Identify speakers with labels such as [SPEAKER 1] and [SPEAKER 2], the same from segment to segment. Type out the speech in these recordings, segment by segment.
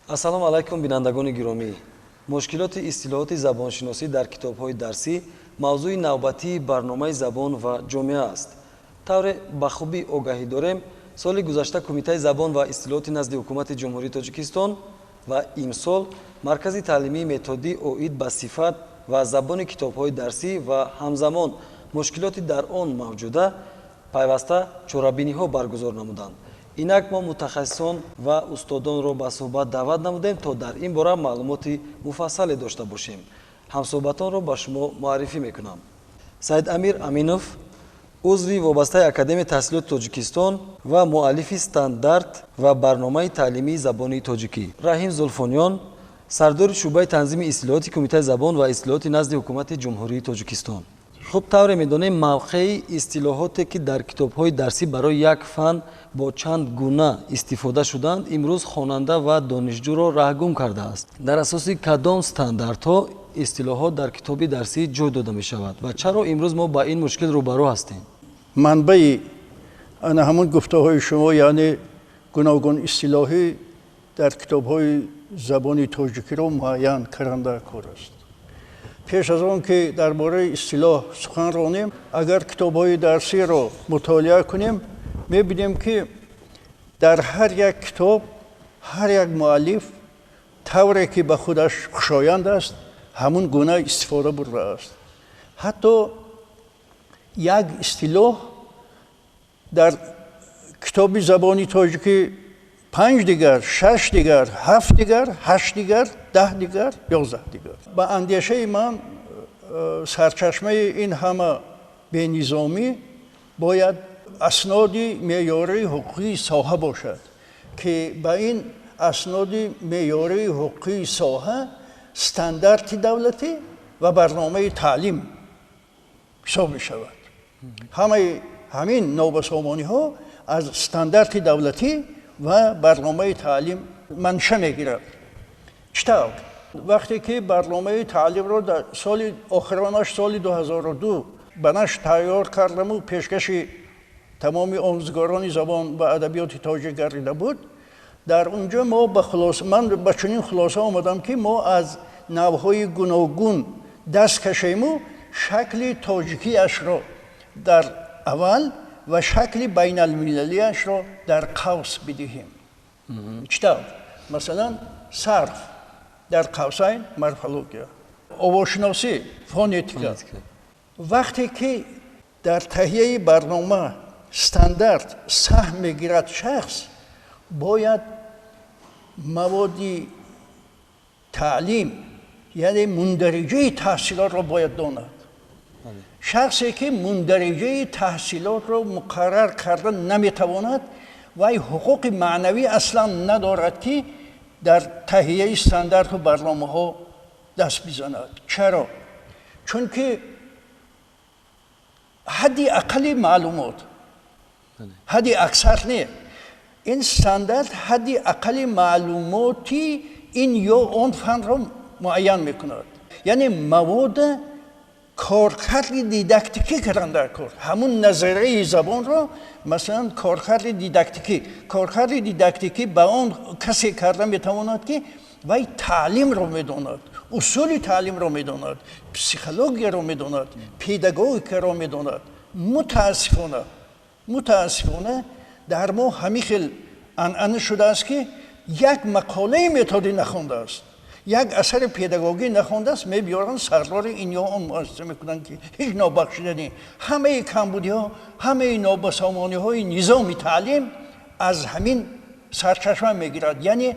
[SPEAKER 1] Ассалому алайкум, бинандагони гиромӣ. Мушкилоти истилоҳоти забоншиносӣ дар китобҳои дарсӣ мавзӯи навбатии барномаи «Забон ва ҷомеа» аст. Тавре ба хубӣ огаҳӣ дорем, соли гузашта Кумитаи забон ва истилоҳоти назди Ҳукумати Ҷумҳурии Тоҷикистон ва имсол Маркази таълимии методӣ оид ба сифат ва забони китобҳои дарсӣ ва ҳамзамон мушкилоти дар он мавҷуда пайваста чорабиниҳо баргузор намуданд. Инак мо мутахассисон ва устодонро ба суҳбат даъват намудем, то дар ин бора маълумоти муфассале дошта бошем. Ҳамсуҳбатонро ба шумо муаррифӣ мекунам: Саидамир Аминов, узви вобастаи Академияи таҳсилоти Тоҷикистон ва муаллифи стандарт ва барномаи таълимии забони тоҷикӣ, Раҳим Зулфониён, сардори шӯъбаи танзими истилоҳоти Кумитаи забон ва истилоҳоти назди Ҳукумати Ҷумҳурии Тоҷикистон. Хуб, тавре медонем, мавқеи истилоҳоте, ки дар китобҳои дарсӣ барои як фан бо чанд гуна истифода шуданд, имрӯз хонанда ва донишҷӯро раҳгум кардааст. Дар асоси кадом стандартҳо истилоҳот дар китоби дарсӣ ҷой дода мешавад ва чаро имрӯз мо ба ин мушкил рӯбарӯ ҳастем?
[SPEAKER 2] Манбаи ана ҳамун гуфтаҳои шумо, яъне гуногун истилоҳӣ дар китобҳои забони тоҷикиро муайян кардан кор аст. Пеш аз он ки дар бораи истилоҳ сухан ронем, агар китобҳои дарсиро мутолиа кунем, мебинем, ки дар ҳар як китоб ҳар як муаллиф тавре ки ба худаш хушоянд аст, ҳамун гуна истифода бурдааст. Ҳатто як истилоҳ дар китоби забони тоҷикӣ панҷ дигар, шаш дигар, ҳафт дигар, ҳашт дигар, 10 дигар, 11 дигар. Ба андешаи ман, сарчашмаи ин ҳама бенизомӣ бояд асноди меъёрии ҳуқуқии соҳа бошад, ки ба ин асноди меъёрии ҳуқуқии соҳа стандарти давлатӣ ва барномаи таълим ҳисоб мешавад. Ҳамаи ҳамин нобасомониҳо аз стандарти давлатӣ ва барномаи таълим манша мегирад. Чӣ тавр? Вақте ки барномаи таълимро дар соли охиронаш, соли 2002, ба нашр тайёр кардаму пешкаши тамоми омӯзгорони забон ва адабиёти тоҷик гардида буд, дар унҷо мо ба хулоса, ман ба чунин хулоса омадам, ки мо аз навъҳои гуногун даст кашему шакли тоҷикиашро дар аввал ва шакли байналмилалиашро дар қавс бидиҳем. Чӣ тавр? Масалан, сарф дар қавсайн морфология, овозшиносӣ, фонетика. Вақте ки дар таҳияи барнома, стандарт саҳм мегирад, шахс бояд маводи таълим, яъне мундариҷаи таҳсилотро бояд донад. Шахсе ки мундариҷаи таҳсилотро муқаррар карда наметавонад, вай ҳуқуқи маънавӣ аслан надорад, ки дар таҳияи стандарту барномаҳо даст бизанад. Чаро? Чунки ҳадди ақалли маълумот, ҳадди аксар не, ин стандарт ҳадди ақалли маълумоти ин ё он фанро муайян мекунад, яъне мавода коркарди дидактикӣ кардан дар кор. Ҳамун назарияи забонро, масалан, коркарди дидактикӣ. Коркарди дидактикӣ ба он касе карда метавонад, ки вай таълимро медонад, усули таълимро медонад, психологияро медонад, педагогикаро медонад. Мутаассифона, дар мо ҳамин хел анъана шудааст, ки як мақолаи методӣ нахондааст, як асари педагогӣ нахондааст, мебиёранд, сардори ин ё он муассиса мекунанд, ки ҳеҷ нобахшидани. Ҳамаи камбудиҳо, ҳамаи нобасомониҳои низоми таълим аз ҳамин сарчашма мегирад, яъне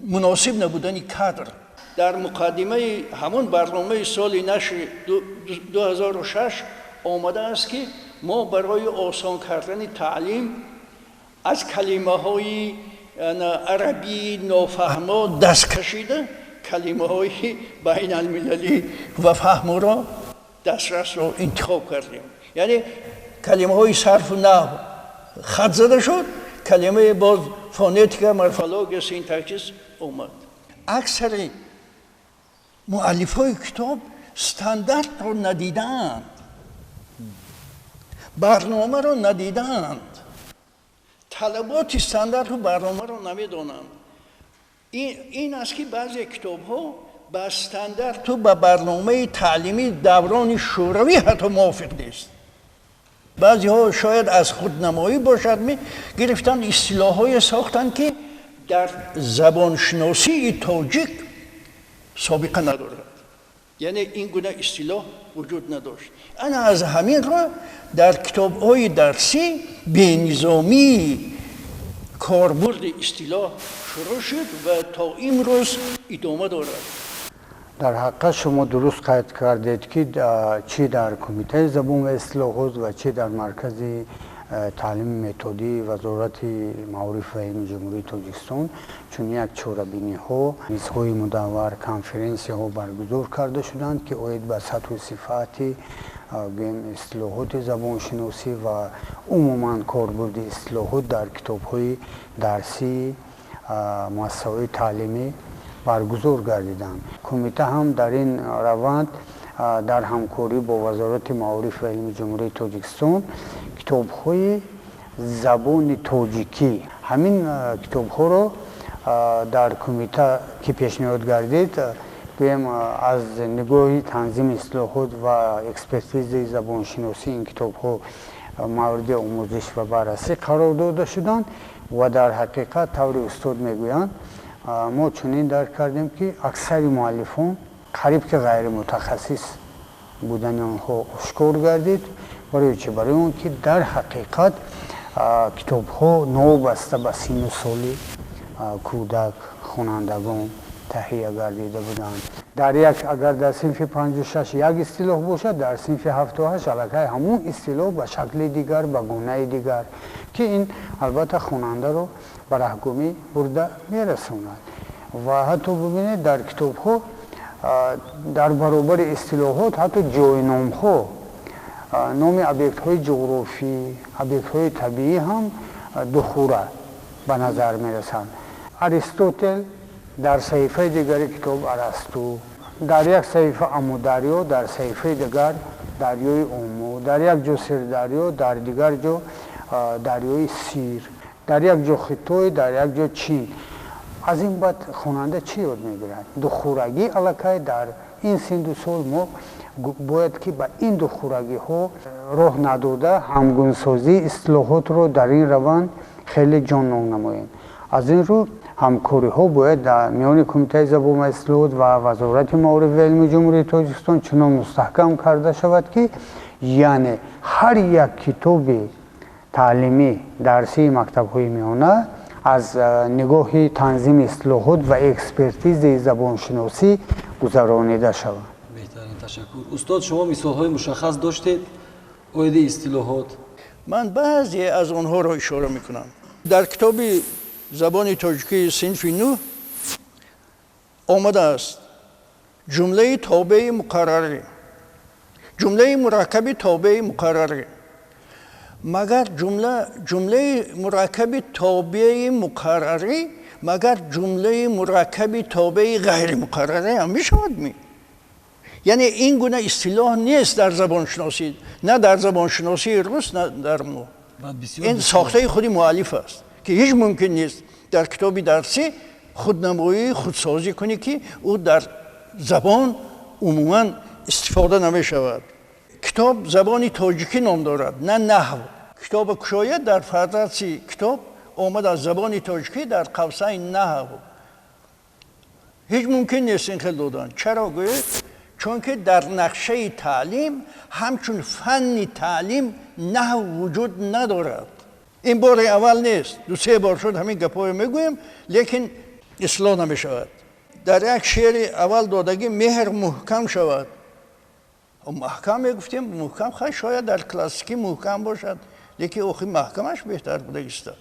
[SPEAKER 2] муносиб набудани кадр. Дар муқаддимаи ҳамон барномаи соли нашри 2006 омадааст, ки мо барои осон кардани таълим аз калимаҳои арабии нофаҳмо даст кашида, калимаҳои байналмилалӣ ва фаҳморо, дастрасро интихоб кардем. Яъне калимаҳои сарфу наҳв хат зада шуд, калимаи боз фонетика, морфология, синтаксис омад. Аксари муаллифҳои китоб стандартро надидаанд, барномаро надидаанд, талаботи стандарту барномаро намедонанд. Ин аст ки баъзе китобҳо ба стандарту ба барномаи таълимии даврони шӯравӣ ҳатто мувофиқ нест. Баъзеҳо шояд аз худнамоӣ бошад, гирифтан истилоҳҳое сохтанд, ки дар забоншиносии тоҷик собиқа надорад, яъне ин гуна истилоҳ вуҷуд надошт. Ана аз ҳамин ро дар китобҳои дарсӣ бенизомии корбурди истилоҳ шурӯъ шуд ва то имрӯз идома дорад.
[SPEAKER 3] Дар ҳақиқат, шумо дуруст қайд кардед, ки чӣ дар Кумитаи забон ва истилоҳот ва чӣ дар Маркази таълими методии Вазорати маориф ва илми Ҷумҳурии Тоҷикистон чунин як чорабиниҳо, мизҳои мудаввар, конференсияҳо баргузор карда шуданд, ки оид ба сатҳу сифати, гӯем, истилоҳоти забоншиносӣ ва умуман корбурди истилоҳот дар китобҳои дарсии муассисаҳои таълимӣ баргузор гардиданд. Кумита ҳам дар ин раванд дар ҳамкорӣ бо Вазорати маориф ва илми Ҷумҳурии Тоҷикистон китобҳои забони тоҷикӣ, ҳамин китобҳоро дар кумита ки пешниҳод гардид, гӯем, аз нигоҳи танзими истилоҳот ва экспертизаи забоншиносӣ ин китобҳо мавриди омӯзиш ва баррасӣ қарор дода шуданд. Ва дар ҳақиқат, тавре устод мегӯянд, мо чунин дарк кардем, ки аксари муаллифон қариб ки ғайримутахассис будани онҳо ошкор гардид. Барои чӣ? Барои он ки дар ҳақиқат китобҳо новобаста ба синну соли кӯдак, хонандагон таҳия гардида буданд. Дар як, агар дар синфи панҷу шаш як истилоҳ бошад, дар синфи ҳафту ҳашт аллакай ҳамон истилоҳ ба шакли дигар, ба гунаи дигар, ки ин албатта хонандаро ба раҳгумӣ бурда мерасонад. Ва ҳатто бубинед, дар китобҳо дар баробари истилоҳот ҳатто ҷойномҳо, номи объектҳои ҷуғрофӣ, объектҳои табиӣ ҳам духура ба назар мерасанд. Аристотел, дар саҳифаи дигари китоб Арасту, дар як саҳифа Амударё, дар саҳифаи дигар дарёи Ому, дар як ҷо Сирдарё, дар дигар ҷо дарёи Сир, дар як ҷо Хитой, дар як ҷо Чин. Аз ин баъд хонанда чӣ ёд мегирад? Духурагӣ. Аллакай дар ин синну сол мо бояд ки ба ин духурагиҳо роҳ надода, ҳамгунсозии истилоҳотро дар ин раванд хеле ҷоннок намоем. Аз ин рӯ ҳамкориҳо бояд дар миёни Кумитаи забон ва истилоҳот ва Вазорати маориф ва илми Ҷумҳурии Тоҷикистон чунон мустаҳкам карда шавад, ки яъне ҳар як китоби таълимӣ дарсии мактабҳои миёна аз нигоҳи танзими истилоҳот ва экспертизаи забоншиносӣ гузаронида шавад.
[SPEAKER 1] Беҳтарин, ташаккур. Устод, шумо мисолҳои мушаххас доштед оиди истилоҳот.
[SPEAKER 2] Ман баъзе аз онҳоро ишора мекунам. Дар китоби забони тоҷикии синфи нӯҳ омадааст ҷумлаи тобеи муқаррарӣ, ҷумлаи мураккаби тобеи муқаррарӣ. Магар ҷумлаи мураккаби тобеи муқаррарӣ, магар ҷумлаи мураккаби тобеи ғайримуқаррарӣ ҳам мешавад ми? Яъне ин гуна истилоҳ нест дар забоншиносӣ, на дар забоншиносии рус, на дар мо. Ин сохтаи худи муаллиф аст, ки ҳеҷ мумкин нест дар китоби дарсӣ худнамоӣ, худсозӣ кунӣ, ки ӯ дар забон умуман истифода намешавад. Китоб забони тоҷикӣ ном дорад, на наҳв. Китоба кушояд, дар фарраси китоб омад аз забони тоҷикӣ дар қавсаи наҳв. Ҳеҷ мумкин нест ин хел додан. Чаро гӯед? Чунки дар нақшаи таълим ҳамчун фанни таълим наҳв вуҷуд надорад. Ин бори аввал нест, ду-се бор шуд ҳамин гапҳоро мегӯем, лекин ислоҳ намешавад. Дар як шеъри аввал додагӣ меҳр муҳкам шавад, маҳкам мегуфтем, муҳкам, хай, шояд дар классикӣ муҳкам бошад, лекин охи маҳкамаш беҳтар будагиста.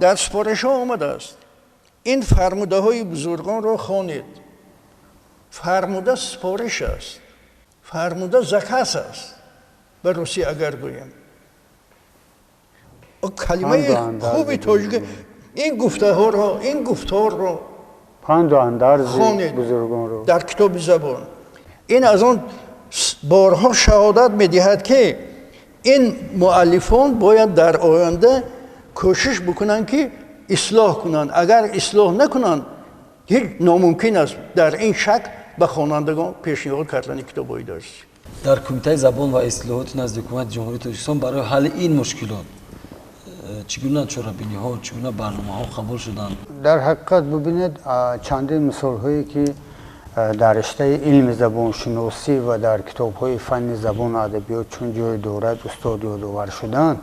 [SPEAKER 2] Дар супоришҳо омадааст: ин фармудаҳои бузургонро хонед. Фармуда супориш аст, фармуда заказ аст ба русӣ агар гӯем. Калимаи хуби тоҷики ин гуфтаҳоро, ин гуфторро
[SPEAKER 3] панду андарзи
[SPEAKER 2] хонед
[SPEAKER 3] бузургонро
[SPEAKER 2] дар китоби забон. Ин аз он борҳо шаҳодат медиҳад, ки ин муаллифон бояд дар оянда кӯшиш бикунанд, ки ислоҳ кунанд. Агар ислоҳ накунанд Ҳеҷ номумкин аст дар ин шакл ба хонандагон пешниҳод кардани китобҳои дарсӣ.
[SPEAKER 1] Дар Кумитаи забон ва истилоҳоти назди Ҳукумати Ҷумҳурии Тоҷикистон барои ҳалли ин мушкилот чӣ гуна чорабиниҳо, чӣ гуна барномаҳо қабул шуданд?
[SPEAKER 3] Дар ҳақиқат бубинед, чандин мисолҳое ки дар риштаи илми забоншиносӣ ва дар китобҳои фанни забону адабиёт чун ҷой дорад устод ёдовар шуданд,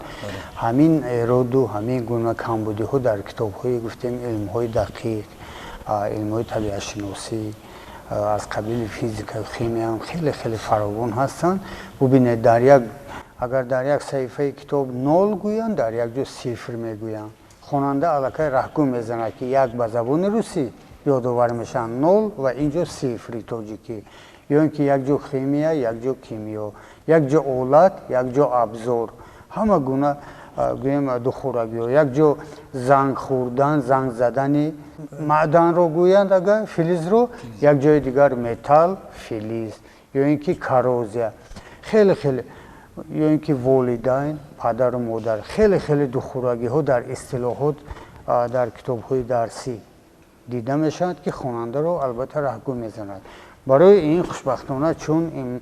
[SPEAKER 3] ҳамин эроду ҳамин гуна камбудиҳо дар китобҳои гуфтем илмҳои дақиқ, илмҳои табиатшиносӣ аз қабили физика, химия ҳам хеле хеле фаровон ҳастанд. Бубинед, дар як агар дар як саҳифаи китоб нол гӯянд, дар як ҷо сифр мегӯянд. Хонанда аллакай раҳгум мезанад, ки як ба забони русӣ ёдовар мешаванд нол ва ин ҷо сифри тоҷикӣ, ё ин ки як ҷо химия, як ҷо кимиё, як ҷо олат, як ҷо абзор, ҳама гуна гӯем духурагиҳо, як ҷо занг хӯрдан, занг задани маъданро гӯянд, агар филизро, як ҷои дигар металл, филиз, ё ин ки коррозия, хеле хеле, ё ин ки волидайн, падару модар, хеле хеле духурагиҳо дар истилоҳот дар китобҳои дарсӣ дида мешаванд, ки хонандаро албатта раҳгум мезанад. Барои ин хушбахтона чун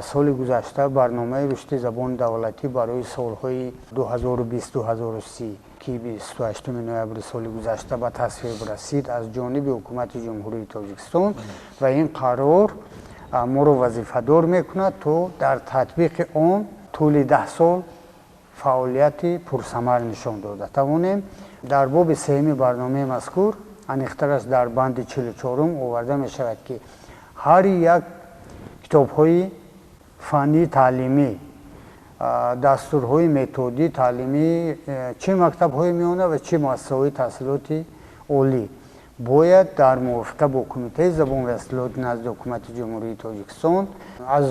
[SPEAKER 3] соли гузашта барномаи рушди забони давлатӣ барои солҳои 2020-2030, ки 28 ноябри соли гузашта ба тасвиб расид аз ҷониби Ҳукумати Ҷумҳурии Тоҷикистон, ва ин қарор моро вазифадор мекунад то дар татбиқи он тӯли 10 сол фаъолияти пурсамар нишон дода тавонем. Дар боби сеюми барномаи мазкур, аниқтараш дар банди 44-ум оварда мешавад, ки ҳар як китобҳои фаннии таълимӣ, дастурҳои методии таълимӣ, чӣ мактабҳои миёна ва чӣ муассисаҳои таҳсилоти олӣ бояд дар мувофиқа бо Кумитаи забон ва истилоҳоти назди Ҳукумати Ҷумҳурии Тоҷикистон аз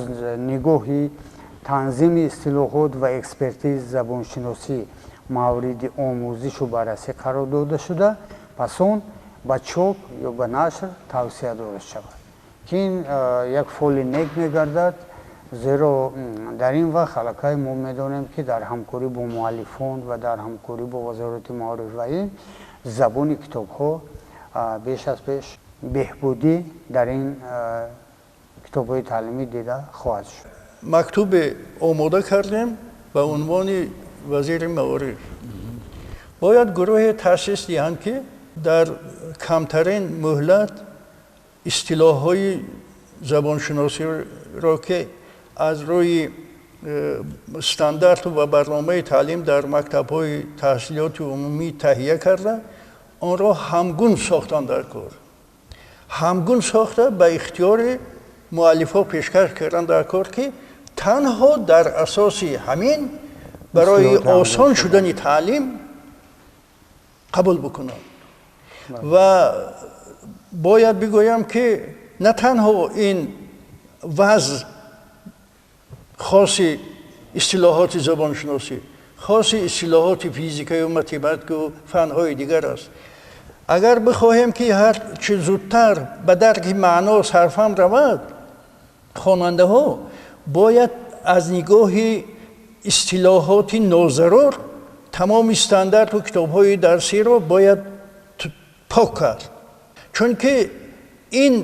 [SPEAKER 3] нигоҳи танзими истилоҳот ва экспертизи забоншиносӣ мавриди омӯзишу баррасӣ қарор дода шуда, пас он ба чоп ё ба нашр тавсия дода шавад, ки ин як фоли нек мегардад, зеро дар ин вақт аллакай мо медонем, ки дар ҳамкорӣ бо муаллифон ва дар ҳамкорӣ бо Вазорати маориф ва илм забони китобҳо беш аз пеш беҳбудӣ дар ин китобҳои таълимӣ дида хоҳад шуд.
[SPEAKER 2] Мактубе омода кардем ба унвони вазири маориф. Бояд гурӯҳе таъсис диҳанд, ки дар камтарин муҳлат истилоҳҳои забоншиносиро, ки аз рӯи стандарт ва барномаи таълим дар мактабҳои таҳсилоти умумӣ таҳия карда, онро ҳамгун сохтан дар кор, ҳамгун сохта ба ихтиёри муаллифҳо пешкаш кардан дар кор, ки танҳо дар асоси ҳамин барои осон шудани таълим қабул бикунанд. Ва бояд бигӯям, ки на танҳо ин вазъ хоси истилоҳоти забоншиносӣ, хоси истилоҳоти физикаю математикаю фанҳои дигар аст. Агар бихоҳем, ки ҳар чӣ зудтар ба дарки маъно сарфам равад, хонандаҳо бояд аз нигоҳи истилоҳоти нозарур тамоми стандарту китобҳои дарсиро бояд пок кард, чунки ин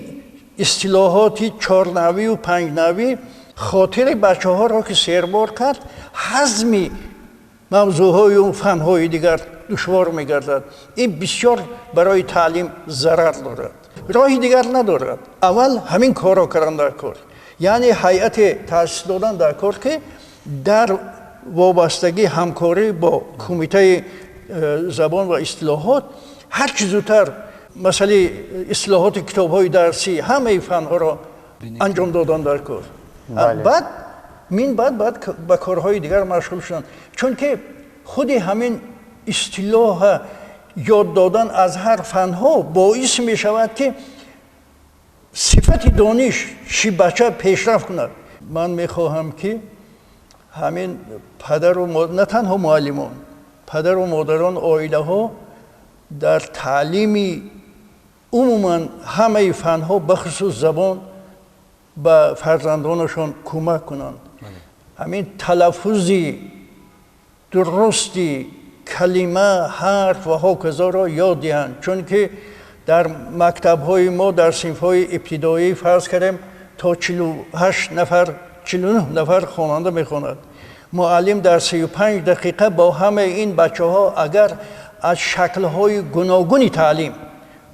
[SPEAKER 2] истилоҳоти чорнавию панҷнавӣ хотири бачаҳоро ки сербор кард, ҳазми мавзӯъҳою фанҳои дигар душвор мегардад. Ин бисёр барои таълим зарар дорад. Роҳи дигар надорад. Аввал ҳамин корро кардан дар кор, яъне ҳайате таъсис додан дар кор, ки дар вобастагӣ ҳамкорӣ бо Кумитаи забон ва истилоҳот ҳар чӣ зудтар масъалаи истилоҳоти китобҳои дарсӣ ҳамаи фанҳоро анҷом додан дар кор. Баъд мин баъд ба корҳои дигар машғул шуданд, чунки худи ҳамин истилоҳа ёд додан аз ҳар фанҳо боис мешавад, ки сифати дониш ши бача пешрафт кунад. Ман мехоҳам, ки ҳамин падару на танҳо муаллимон, падару модарон, оилаҳо дар таълими умуман ҳамаи фанҳо, бахусус забон, ба фарзандонашон кӯмак кунанд. Ҳамин талаффузи дурусти калима, ҳарф ва ҳоказоро ёд диҳанд, чунки Дар мактабҳои мо дар синфҳои ибтидоӣ фарз кардем то 48 нафар, 49 нафар хонанда мехонад. Муаллим дар 35 дақиқа бо ҳамаи ин бачаҳо агар аз шаклҳои гуногуни таълим,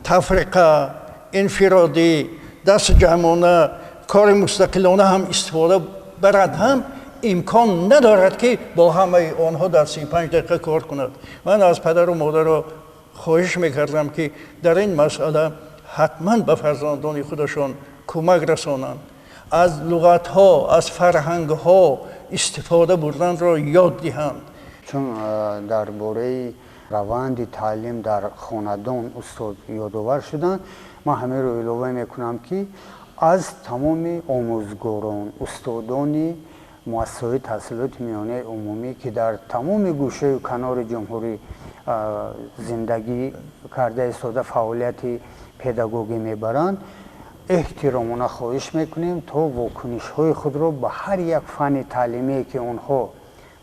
[SPEAKER 2] тафриқа, инфиродӣ, дастҷамъона, кори мустақилона ҳам истифода барад, ҳам имкон надорад, ки бо ҳамаи онҳо дар 35 дақиқа кор кунад. Ман аз падару модаро хоҳиш мекардам, ки дар ин масъала ҳатман ба фарзандони худашон кӯмак расонанд, аз луғатҳо, аз фарҳангҳо истифода бурданро ёд диҳанд.
[SPEAKER 3] Чун дар бораи раванди таълим дар хонадон устод ёдовар шуданд, ман ҳамеро илова мекунам, ки аз тамоми омӯзгорон, устодони муассисаҳои таҳсилоти миёнаи умумӣ, ки дар тамоми гӯшаю канори ҷумҳурӣ зиндагӣ карда истода, фаъолияти педагогӣ мебаранд, эҳтиромона хоҳиш мекунем, то вокунишҳои худро ба ҳар як фанни таълимие, ки онҳо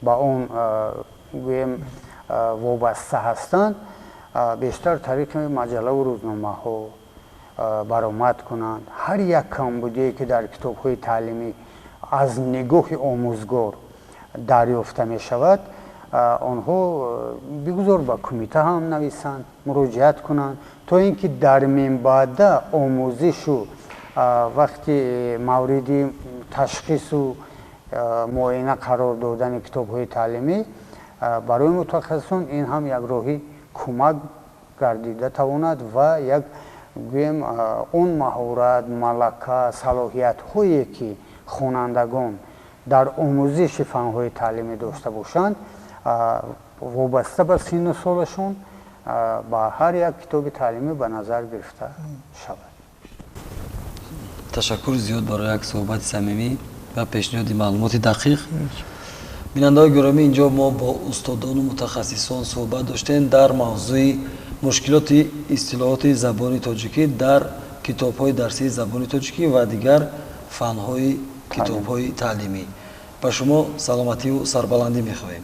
[SPEAKER 3] ба он, гӯем, вобаста ҳастанд, бештар тариқи маҷаллаву рӯзномаҳо баромад кунанд. Ҳар як камбудие, ки дар китобҳои таълимӣ аз нигоҳи омӯзгор дарёфта мешавад, онҳо бигузор ба кумита ҳам нависанд, муроҷиат кунанд, то ин ки дар минбаъда омӯзишу вақти мавриди ташхису муоина қарор додани китобҳои таълимӣ барои мутахассисон ин ҳам як роҳи кӯмак гардида тавонад ва як, гӯем, он маҳорат, малака, салоҳиятҳое, ки хонандагон дар омӯзиши фанҳои таълимӣ дошта бошанд, вобаста ба синну солашон ба ҳар як китоби таълимӣ ба назар гирифта шавад.
[SPEAKER 1] Ташаккури зиёд барои як суҳбати самимӣ ва пешниҳоди маълумоти дақиқ. Бинандаҳои гиромӣ, инҷо мо бо устодону мутахассисон суҳбат доштем дар мавзӯи мушкилоти истилоҳоти забони тоҷикӣ дар китобҳои дарсии забони тоҷикӣ ва дигар фанҳои китобҳои таълимӣ. Ба шумо саломативу сарбаландӣ мехоҳем.